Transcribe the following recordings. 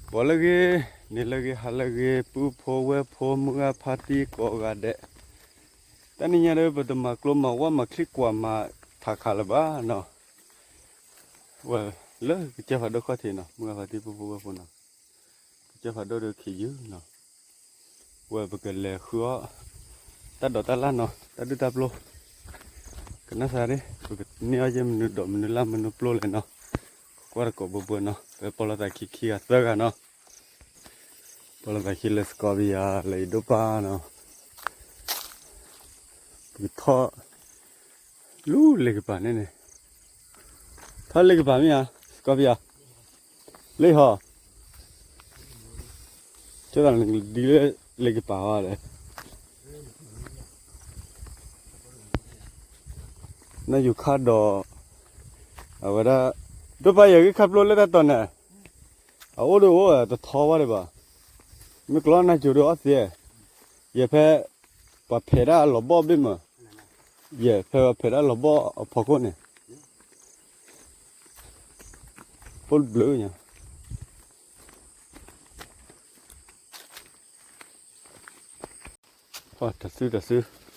ဂီၤလၢအဂ့ၤ, နံၤလၢအဂ့ၤ, ဟါလၢအဂ့ၤ, ပုၢ်ဖိဝဲၢ်ဖိ မုၢ်ဂၢ်ဖါတံၢ်ကိးဂၤဒဲး, တနံၤညါဒီး ပတမၤကျိမၤဝီမၤချံကွၢ်မၤထးခးလၢၤဘၣ်နီၤ, ဝဲလၢကစၢၢ်ဖးဒိၣ်ခီၣ်ထံးနီၤ, မုၢ်ဂၢ်ဖါတံၢ် ပုၢ်ဖိဝဲၢ်ဖိနီၤ, ကစၢၢ်ဖးဒိၣ်ဒီးခ့ယုၢ်နီၤ, ဝဲပကလဲၤဃုအီၣ် တၢ်ဒိးတၢ်လၣ်နီၤ, တၢ်ဒုၣ်တၢ်ပျိၢ်, ကနၣ်စၢ်ဒၣ် ပကန့ၢ်အီၣ်ယဲၢ်မနုၤဒိးမနုၤလၣ်မနုၤပျိၢ်လဲၣ်နီၤ, ကွၢ်တကိးဘိဘိနီၤ, ပပီၣ်လီၤသးခံခံဂၤသၢဂၤနီၤ, ပီၣ်လီၤသးခံလၢ scorpion လၢယဒိၣ်ပၢ်နီၤ, ပကထီၣ် လူလ့ကပၤန့ၣ်န့ၣ်, ထီၣ်လ့ကပၤမ့ၢ်ဧါ, scorpion, လ့ဟီ, ကဲသးဒ်လၢလ့ကပၤဟီဒီး နီၢ်ယူၤခၣ်ဒီး အဝဲဒၣ် ဒိၣ်ပၢ်ယဲၢ်ဂံၢ်ခၣ်ပျိၢ်လၢတၢ်တီၤန့ၣ်, အအိၣ်ဒီးအိၣ်တထီဝဲဒံးဘၣ်, မ့ၢ်ကျီနၢ်ကၠိဒီးအီၣ်သ့, ယဲၢ်ဖဲ ပှၤဖဲးဒၣ်အလီၤဘီၣ်ဘ့ၣ်မး, ယဲၢ်ဖဲပှၤဖဲးဒၣ်လီၤဘီၣ်အဖီခိၣ်န့ၣ်, အိၣ်တဘျုးညါ တစုတစု,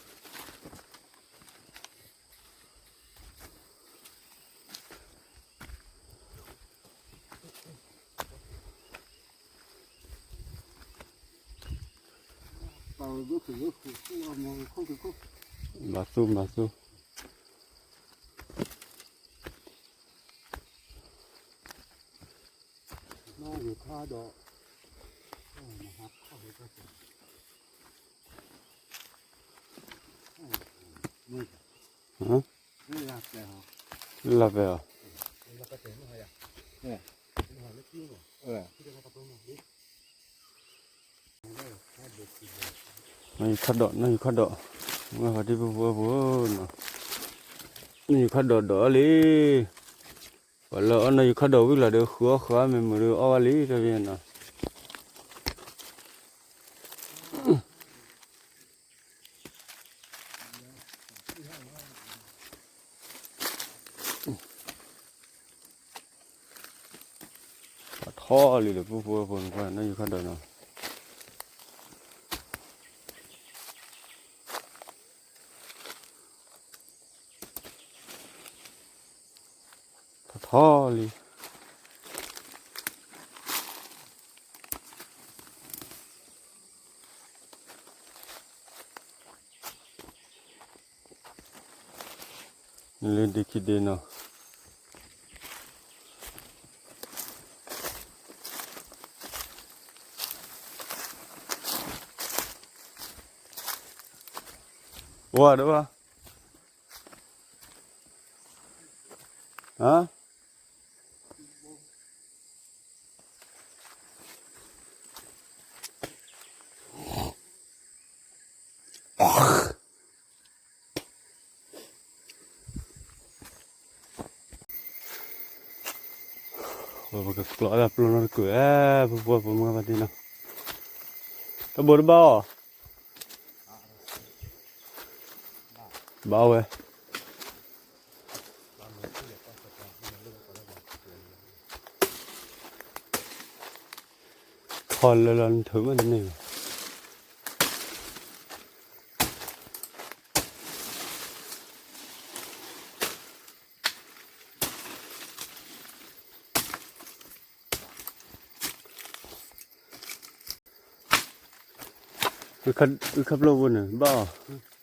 မၤသူမၤသူ လၢပဲအီၤ, နီၢ်ယူၤခီၣ်ဒီး နီၢ်ယူၤခီၣ်ဒီး, မုၢ်ဂၢ်ဖါတံၢ် ပုၢ်ဖိဝဲၢ်ဖိနီၤ, နီၢ်ယူၤခီၣ်ဒီးဒီးလံ, ပှၤလၢအီၣ်နီၢ်ယူၤခီၣ်ဒီးဝံၤလီၤဒီး ဃုအီၣ်ဃုအီၣ်မ့ၢ်မုာ်ဒီးအီၣ်ဝဲလံတဘ့ၣ်နီၤ. ပှၤထီၣ်လံဒီး ပုၢ်ဖိဝဲၢ်ဖိန့ၣ် ကွၢ်နီၢ်ယူၤခီၣ်ဒီးနီၤ. ထီၣ်ထီၣ်လံ. လၢဒ့ခံဒ့နီၤ. ဝါဒဘၣ်. ဟါ ပကကျီတၢ်ပျိၢ်နီတကုာ်, ပပှၤပမုၢ်ဘၣ်တ့ၢ်နီၤ, တၢ်ဘိးတဘၣ်အီၤ, ဘၣ်ဝဲ. ထီၣ်လၢလီၤနထုးမ့ၢ်တန့ၢ်ဘၣ်. အုၣ်ခီၣ်ပျိၢ်ဖိန့ၣ် ဘၣ်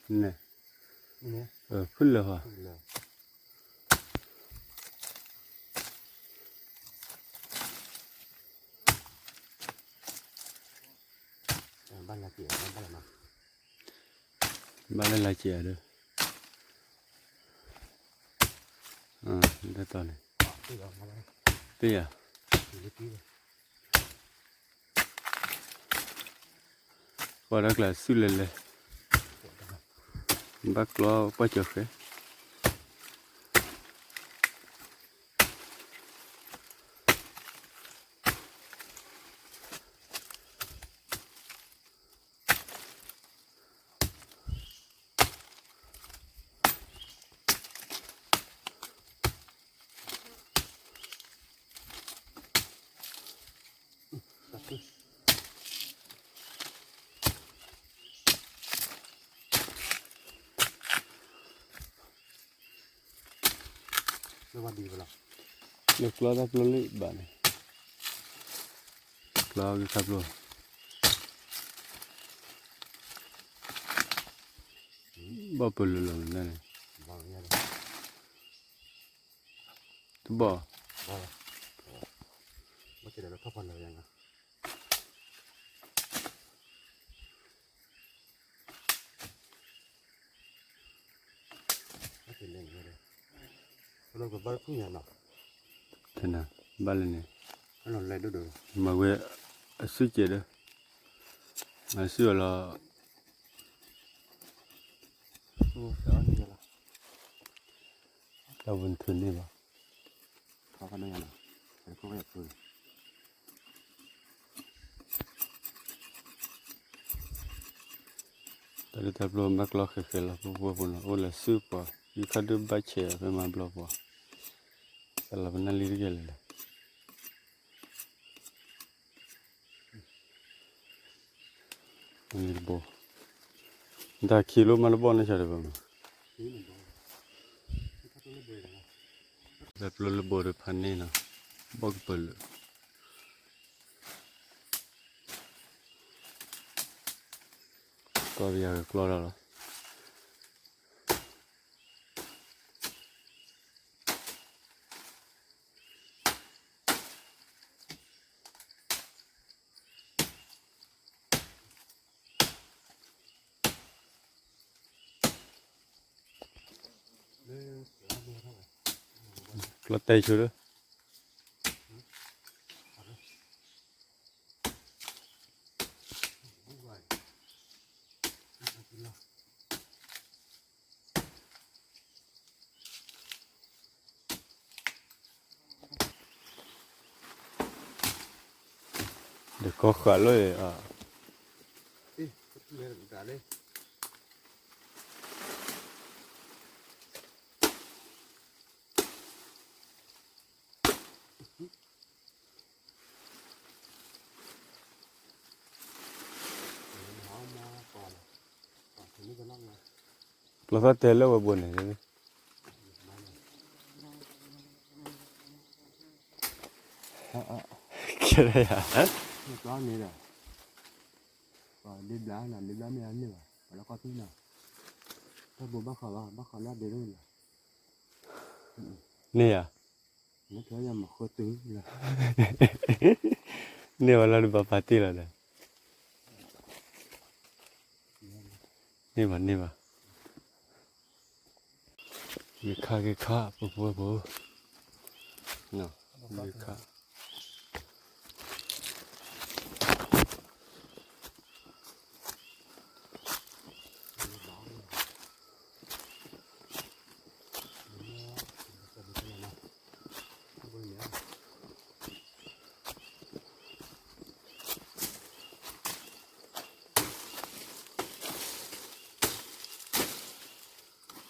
အီၤ, န့ၣ်, ဖုၣ်လၢာ်ဟီ. ဘၣ်လၢလၢကဲးဒီး, တၢ်တီၤန့ၣ်, တ့ယၤ, ပှၤတၢ်ကျါစုလဲၤလဲၤ, ဘၣ်ကျီပှၢ်ကၠီၤဃဲ. အုၣ် လၢကျီတၢ်ပျိလံဘၣ်န့ၣ်, ကျီဂံၢ်ခါပျိ, ဘီၣ်ပလၢလီၤန့ၣ်, တဘီၣ် ဘၣ်လၢန့ၣ်, မၤဝဲအစုကဲးဒီး, မၤစုအီၤလီၤ, တၢ်ဝဲနထုးန့ၢ်ဘၣ် တၢ်လၢတၢ်ပျိမၤကျီဃဲၤဃဲၤလီၤ ပှၤပှၤပူၤနီၤ အိၣ်လၢစုပှၤ ယခါဒုးဘၣ်ဆဲးဖဲမၤဘျီပှၤ တၢ်လီၤပနၢ်လံတကဲလၢာ်လၢာ် တဘိ တၢ်ခံလိမၤတဘီၣ်န့ၣ်ဆၢတဘၣ်မး တၢ်ပျိလၢဘိတဖၣ်န့ၣ်နီၤ ဘီၣ်ကပၢၤလၢာ် ကီၢ်ပယီၤကကျီတၢ်လီၤ ကျီတဲဆိလၢ ဒီးကီၢ်ဃာ်လၢအံၤ ကျီသီၣ်တဲလၢဝဲဘိန့ၣ် ကဲယၤ န့ၣ်ဒီး ပှၤဒ့ဘျါနၤ ဒ့ဘျါမ့ၢ်အန့ၢ်ဘၣ် ပှၤလၢကီၢ်သူလီၤ တၢ်ဘိဘၣ်ဃးဘၣ် ဘၣ်ဃးလၢအဒ့လီၤ န့ၢ်ယၤ နကဲယၤမၤဃၢတုၤ န့ၢ်ဝဲလီၤဒုးပှၤပာ်တ့ၢ်လီၤဒီး န့ၢ်ဘၣ်န့ၢ်ဘၣ် ဂ့ၤခါဂ့ၤခါ ပဖိပဖိ ဂ့ၤခါ န့ၣ် ဘိနီၤ ခံ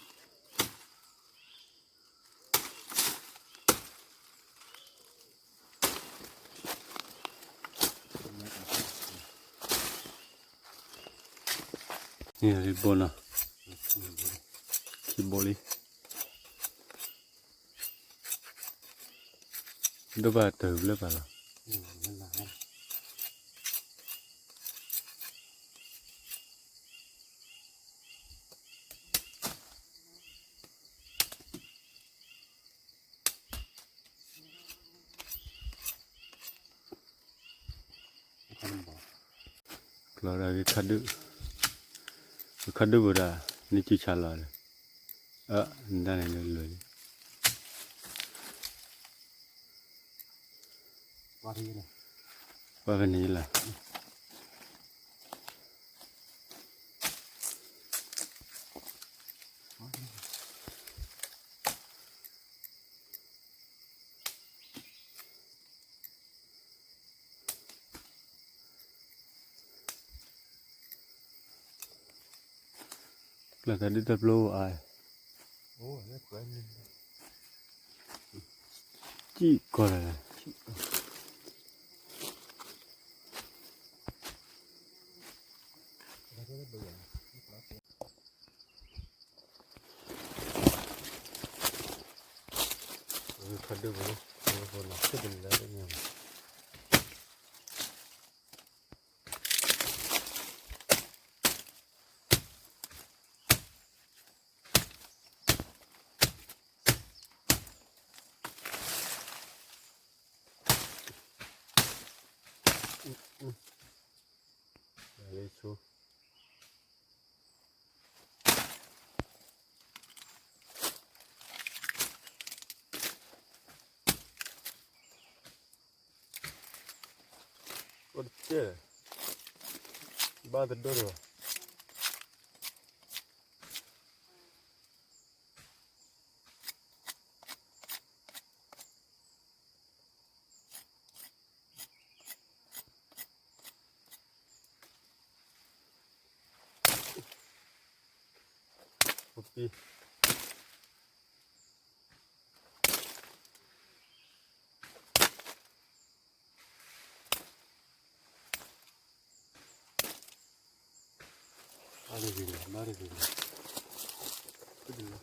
ဘိလံ ဒိၣ်ဘၣ်တၢ်ဘျၢပာ်လီၤ ကျီဒီးဂ့ၤခါဒုး ဂ့ၤခါဒုးဘိဒၣ် န့ၢ်စုဆါလီၤဒီး အၢ နဒၣ်န့ၣ်လၢလွဲၢ်လံ ပှၤဖဲန့ၣ်လၢ ကျၢၢ်သးဒ်တၢ်ပျိအါ စံၣ်ကီးလၢ တၢ် ဖးဒိၣ်ပူၤလၢ ပူၤလၢပူၤနီၤ ဖဲတလၢတညါ အိၣ်တကဲၢ်, ဘၣ်တဒိၣ်ဒီး ပပံ ဘၣ်တဂ့ၤလီၤ, ဘၣ်တဂ့ၤလီၤ. ဖဲတလံၤကွ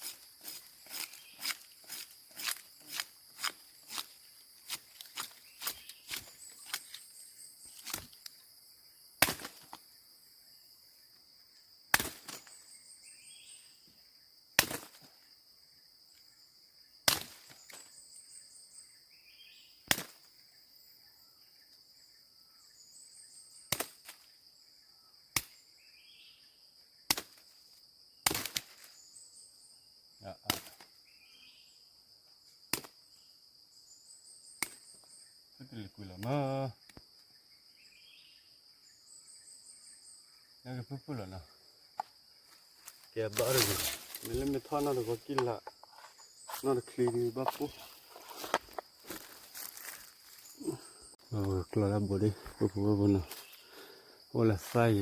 ံာ်လီၤမး, ညါကဖုၣ်ဖုၣ်လီၤနီၤ, ကဲဘၣ်တဂ့ၤ, မ့ၢ်လၢမ့ၢ်ထီၣ်နီၢ်တဂီၤကံၢ်လၢ်, နီၢ်တချံဒံးဘၣ်ပူၤ ကျီလၢဘိဒံး ပူၤပူၤပူၤနီၤ, အိၣ်လၢသၣ်ယံၤ,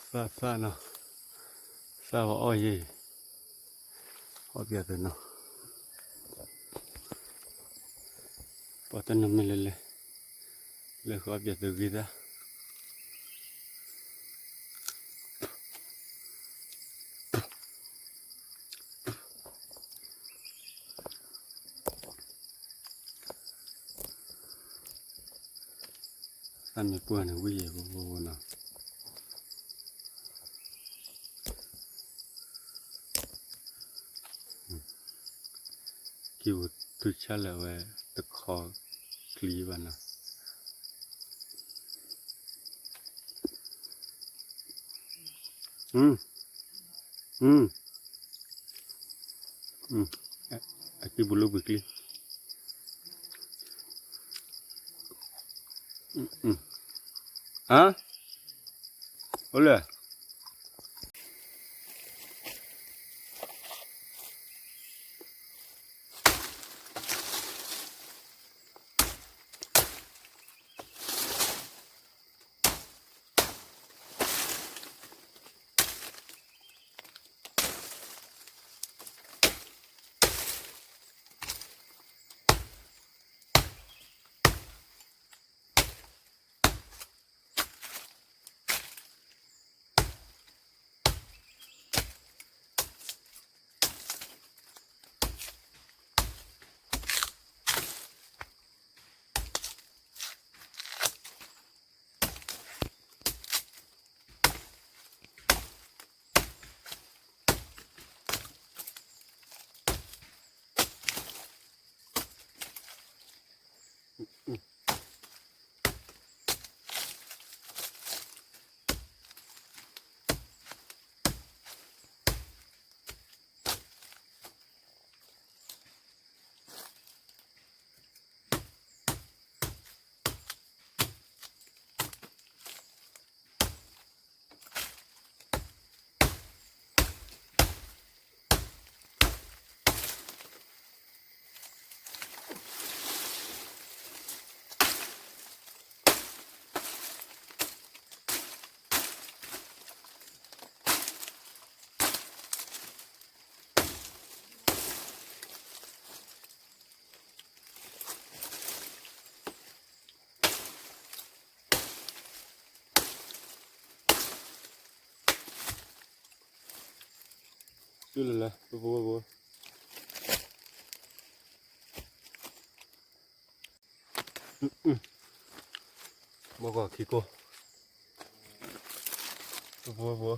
သၣ်သၣ်နီၤ, သၣ်ဝဲအီၣ်ယံၤ, အီၣ်ပၠးသုနီၤ, ပှၤတနီၤမ့ၢ်လဲၤလဲၤ, လဲၤဃီအီၣ်ပၠးသုဂ့ၤသၣ် သၣ်မ့ၢ်ပှၢ်န့ၣ် ဝံၣ်ယဲၢ်ဖိဖိဖိနီၤ, ကံၢ်ပူၤထုဆၣ်လၢာ်ဝဲ တခီကျံဘၣ်နီၤ. အကံၢ်ပူၤလၢပှ့ၤကျံ, အိၣ်လၢ စုလၢလၢ ပဖိဝဲၢ်ဖိ, ဘီကီၢ်ခံကိၢ်, ပဖိဝဲၢ်ဖိ,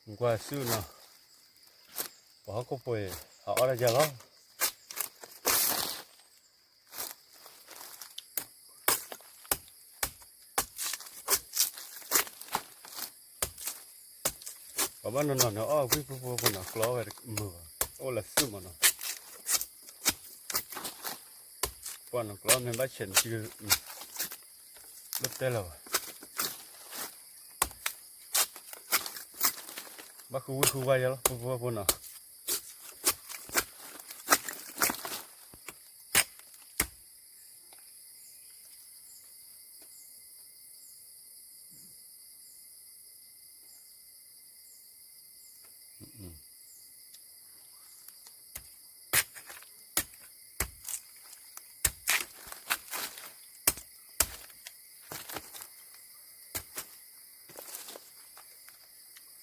နကွၢ်စုနီၤ, ပှၤဟီၣ်ခိၣ်ဖိအံၤ ဟးအီၣ်တၢ်ယၤလီၤ. ပှၤဘၣ်နီၢ်နီၢ်န့ၣ် အီၣ်ဝံၣ်ဖိဖိဖိနီၤ ကျီဝဲမုာ်ဘၣ်, အိၣ်လၢသုးမးနီၤ, ပှၤနီၤကျီမ့ၢ်ဘၣ်ဆဲးန့ၣ် လၢတဲလၢၤဘၣ်, ဘၣ်ဃုဝံၣ်ဃုဝါယဲလီၤ ဖိဖိဖိနီၤ.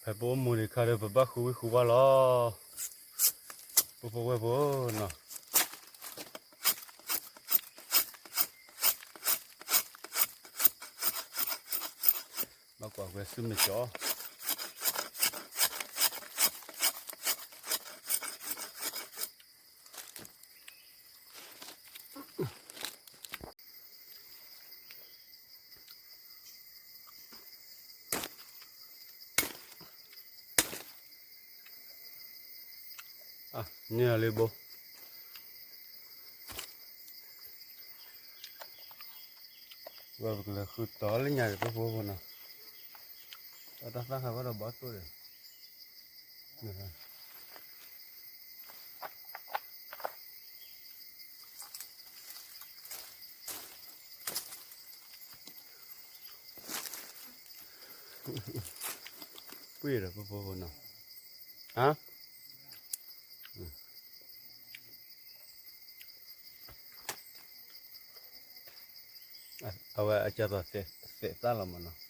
ဖဲပအိၣ်မူဒံးခါဒီး ပဘၣ်ဃုဝံၣ်ဃုဝါလီၤ, ပဖိဝဲၢ်ဖိနီၤ. ဘၣ်ကွၢ်ဝဲစုမ့ၢ်ကၠီ န့ၢ်အီၤလံဘိ, ဝဲပကလဲၤဃုတီၤလၢညါဒီး ပဖိဖိနီၤ, တၢ်သၣ်ခါဘၣ်ဒီးဘီတိၢ်ဒီး ပှ့ၢ်ဒီးပဖိဖိနီၤ, ဟါ, အဝဲအကၢ်သိးသဲးသၣ်လီၤမးနီၤ.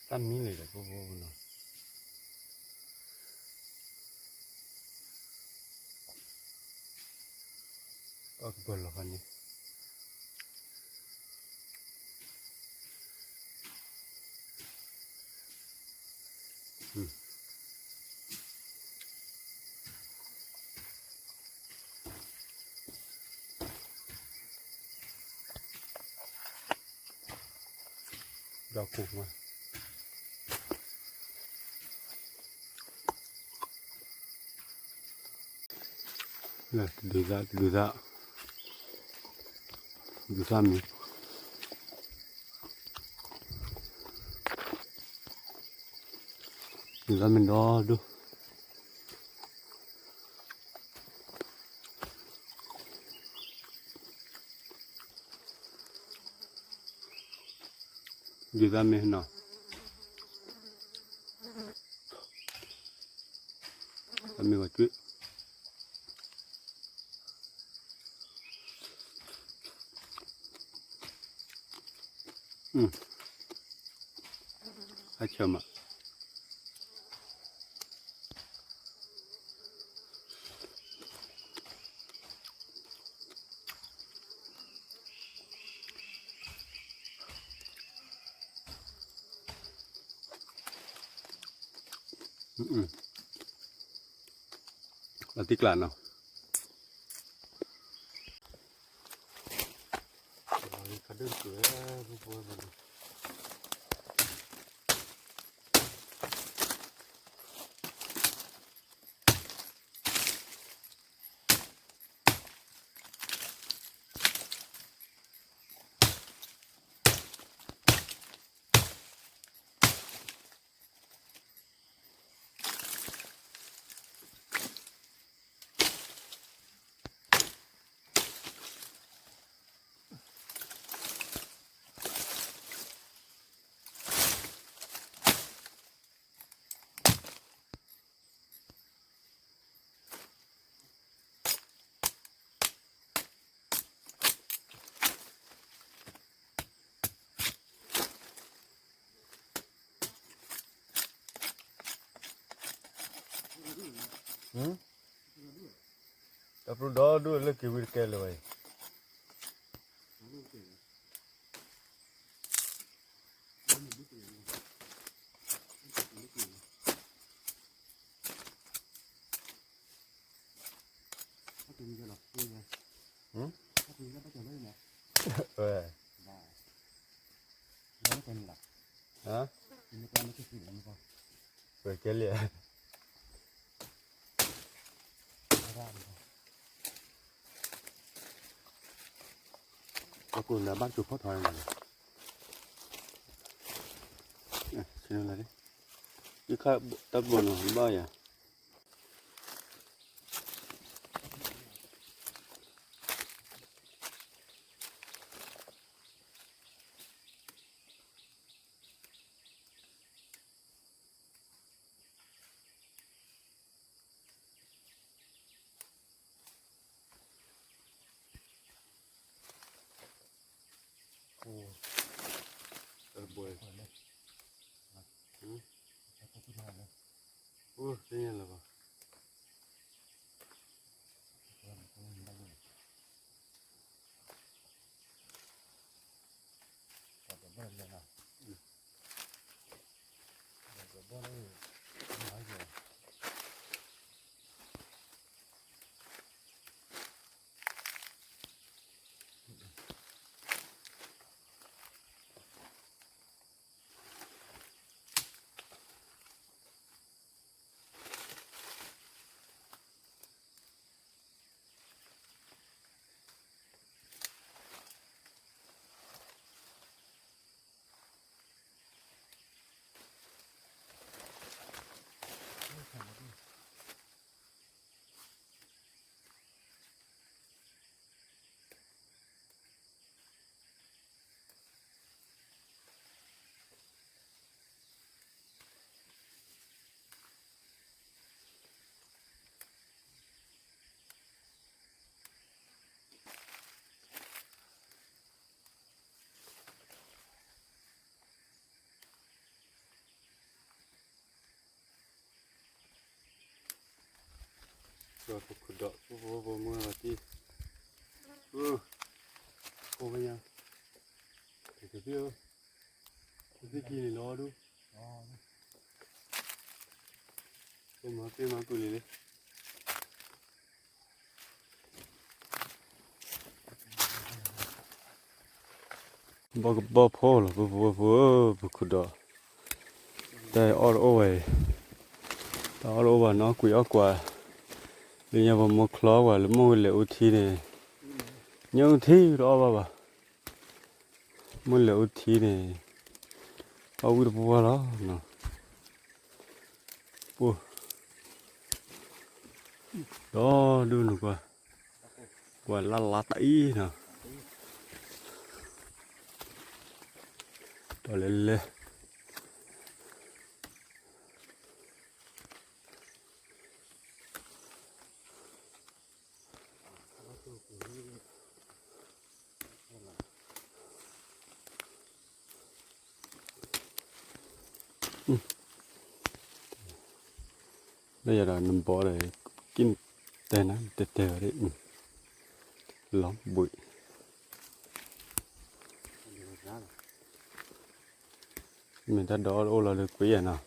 တၢ်မံလံဒီး ပဖိဖိနီၤ, အကပၢၢ်လီၤခါန့ၣ် ဒီးကိၢ်မး, တဒုသၣ် တဒုသၣ် ဒုသၣ်မ့ၢ် ဒုသၣ်မ့ၢ်ဒီဒိၣ် ဒုသၣ်မ့ၢ်နီၤ, သၣ်မ့ၢ်ဝဲကွံာ် အဆၢမး, အသံကျးနီၤ. တၢ်ပျိဒီဒူၣ်လၢက့ၤဝံၤတကဲလၢၤဘၣ်အံၤ. ဝဲကဲလံ ပှၤကိၢ်နၤဘၣ်ကၠိၤဖီၣ်ထီၣ်န့ၣ်, ဆ့ၣ်နီၤလၢ, ယခါတၢ်ဘိနီၤ ဘၣ်ယၤ. ပခိၣ်ဒီး ပဖိပမုၢ်ဘၣ်တံၢ်, အိၣ်ဝဲညါ, တသ့ၣ်, တသ့ၣ်ကံၢ်န့ၣ်လီၤဒူၣ်, ပမၤသ့ၣ်မၤပူၤလံလံ. ဘီကဘီဖိလီၤ ပဖိပဖိဧၢ, ပခိၣ်ဒီး, တၢ်အီၣ်တအိၣ်ဝဲအံၤ, တၢ်အီၣ်တအိၣ်ဘၣ်နီၤ ကွံာ်အီၣ်ကွၢ်, လၢညါပမိၢ်ချီဝဲလၢမိၢ်ဝဲလဲၤအူထံန့ၣ်, ညၣ်အူထံတအီၣ်ဘၣ်ဘၣ်, မိၢ်လဲၤအူထံန့ၣ်, အီၣ်ဝံၣ်တပှၢ်လီၤနီၤ. ပှၢ်, ဒီဒူၣ်နကွၢ်, ကွၢ်လၢ်လၢ်တအံၤနီၤ, ဒီးလဲၤလဲၤ လၢယၤဒီးနဘီဒီး က့ၣ်တဲနၤ တဲတဲဝဲဒၣ် လီၤဘှံး မ့ၢ်တၢ်ဒီးအိၣ်လီၤဒီးကွံာ်ယဲၢ်နီၤ.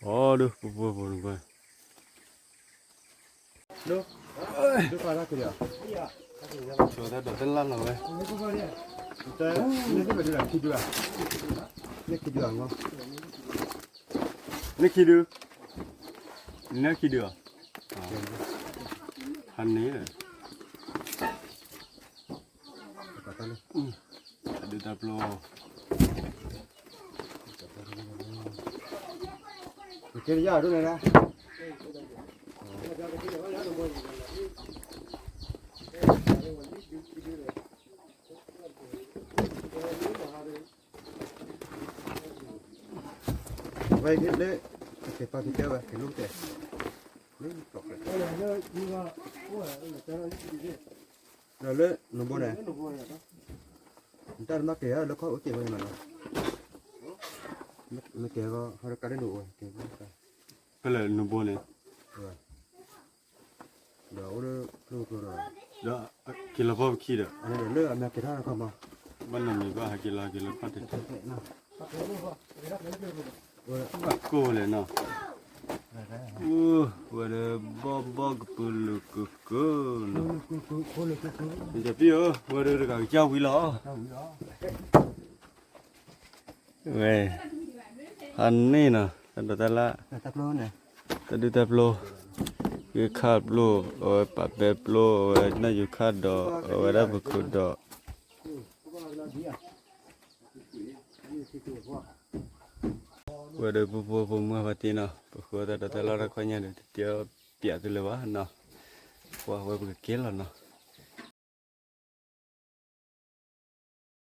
အီၤဒုး ပပှဲၤပူၤန့ၣ်ပှဲၤ ဒိၣ်, ဒိၣ်ဖးတၢ်က့ၤဒီး, ဆိတၢ်ဒီးတလၢ်လီၤဝဲ, လၢခံဒုး, လၢခံဒုးအီၤ, လၢခံဒုး, လၢခံဒုးအီၤ, ဟးန့ၣ်ဒီး တၢ်ဒုးတၢ်ပျိ, ကဲယၤဒိၣ်န့ၣ်ဒၣ်, ဝဲက့ၤလၢ, ကဲပာ်က့ၤတဲဝဲ ကလိၣ်တဲ, လၢ, ဒီးလၢနဘိန့ၣ်, နတၢ်တမၤကဲၤလၢခီၣ်အိၣ်က့ၤဝဲန့ၣ်မးနီၤ, မ့ၢ်ကဲၤဂီၤ ဟီၣ်တကးလၢနအိၣ်ဝဲ, ကဲၤဂီၤ, ဖဲလဲၣ်နဘိန့ၣ်, ဒီးအိၣ်လၢကျိကျိဒီး, ဒီးက့ၤလီၤဖီပခံဒီး, လၢအမ့ၢ်ကဲၤထီၣ်တခီမး, ဘၣ်နီၢ်မံၤဘၣ်ဟးက့ၤလီၤဟးက့ၤလီၤခီၣ်တကဲး, ကိၢ်လဲၣ်နီၤ, ဝဲဒီးဘီဘီကပုာ်လုာ်ကကုာ်နီၤ, ဒီးပံၢ်ဧၢ ဝဲဒီးတဂၤကစၢ်ဝံၤလီၤ, ဝဲ, ဟးန့ၣ်နီၤ တၢ်ဒိးတၢ်လၢ်, တၢ်ဒုးတၢ်ပျိ, ဂ့ၢ်ခၣ်ပျိ, အဝဲပာ်ပဲပျိ, အဝဲနီၢ်ယူၤခၣ်ဒီး, အဝဲဒၣ်ပခိၣ်ဒီး, ဝဲဒီးပဖိပမုၣ်ဖါတံၢ်နီၤ ပဃုတၢ်ဒိးတၢ်လၢ်တၢ်ခီညါဒီး တတဲပျးသုလၢၤဘၣ်နီၤ, ပှၤဝဲပကကဲလီၤနီၤ.